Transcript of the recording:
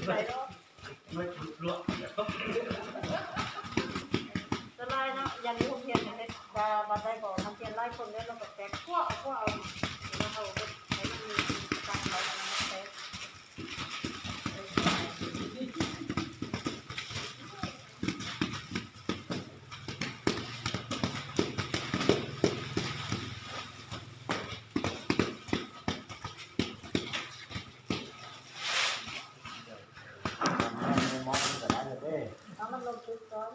ໄປເນາະ ສະລາຍເນາະ ຢ່າງໂຮງຮຽນເຮັດ ບາດໃດບໍ່ ນັກຮຽນຫຼາຍຄົນເດ້ ລາວກໍແຕກ ຄວ້າເອົາ ຄວ້າເອົາ ແລ້ວເຮົາເຮັດໃຫ້ມັນມີການເອົາ ແຕກ. ເອົາມັນລົງຈຸດກ່ອນ.